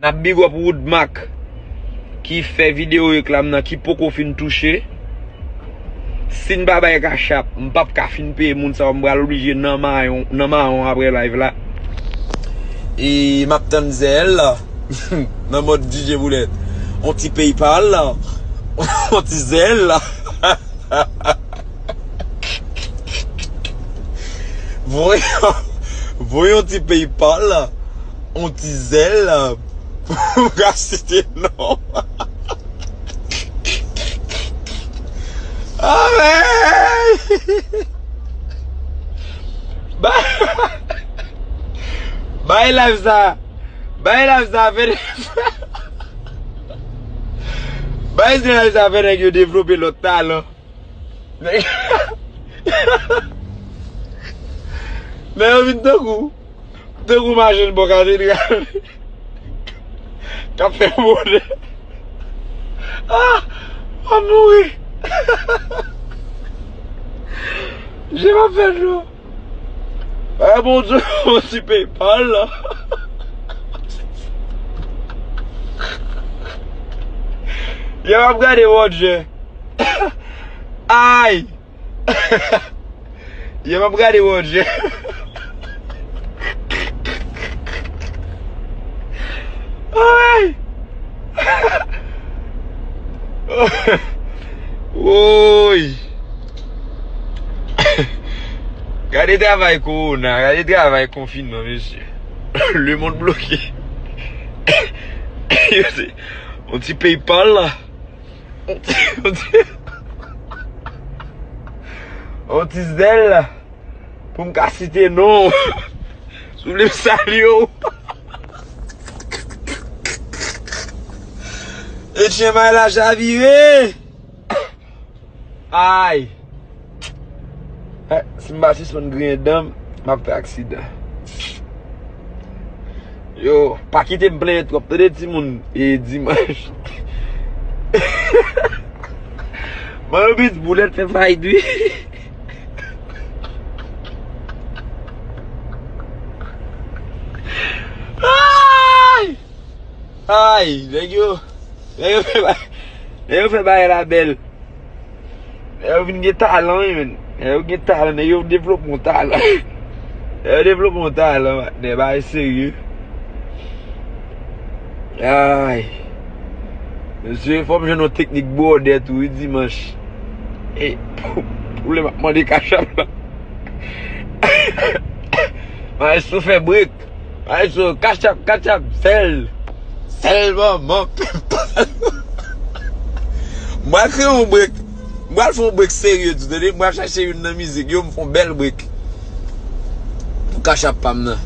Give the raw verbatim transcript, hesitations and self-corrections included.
N ap big up Woodmack ki fè videyo reklam nan ki poko fin touche. Si n pa bay Cash App, m p ap ka fin peye moun sa yo, m pral oblije nan mayon, nan mayon apre live la. E m ap tann Zelle nan mòd D J Boulèt. On ti PayPal, on ti Zelle. Voye, voye on ti PayPal, on ti Zelle. Pou m ka site non. Amèn. Bay, bay live sa. Bay live sa fè. Bay live sa fè nèg yo devlope lòt talan. Nèg yo vin tankou, tankou machann bò katedral k ap fè modè. Ah! M ap mouri. Je m ap fè dlo. Ay, Bondye, on ti PayPal la. Yo, m ap gade Roger. Ay! Yo, m ap gade Roger. Ay! Woy! Gade travay kowona, gade travay konfinman, mesye. Lemonn bloke. Yo se, on ti PayPal la. On ti, on ti, on ti Zelle pou m ka site non. Si w vle m salye w. E tchèmay la chavire. Ay. Eh, si m pa sispann griyen dan m, m ap fè aksidan. Yo, pa kite m plenyen twòp, tande timoun, e dimanch. Mwen yo bit boulèt fè fayt wi. Ay! Ay, nèg yo, nèg yo fè ba-, nèg yo fè bagay la bèl. Nèg yo vin gen talan, wi, menn. Nèg yo gen talan, nèg yo devlope yon talan. Nèg yo devlope yon talan, patnè, bagay serye. Ay. Mesye, fò m jwenn yon teknik bwòdè tou, wi, dimanch. E, pou, pou lè m ap mande kachap la. Maestro fè brek. Maestro, kachap, kachap, Zelle. Zelle manman. M pral kreye yon brek. M pral fè yon brek serye tou, tande? M pral chache youn nan mizik yo, m fè yon bèl brek. Pou kachap pa m nan.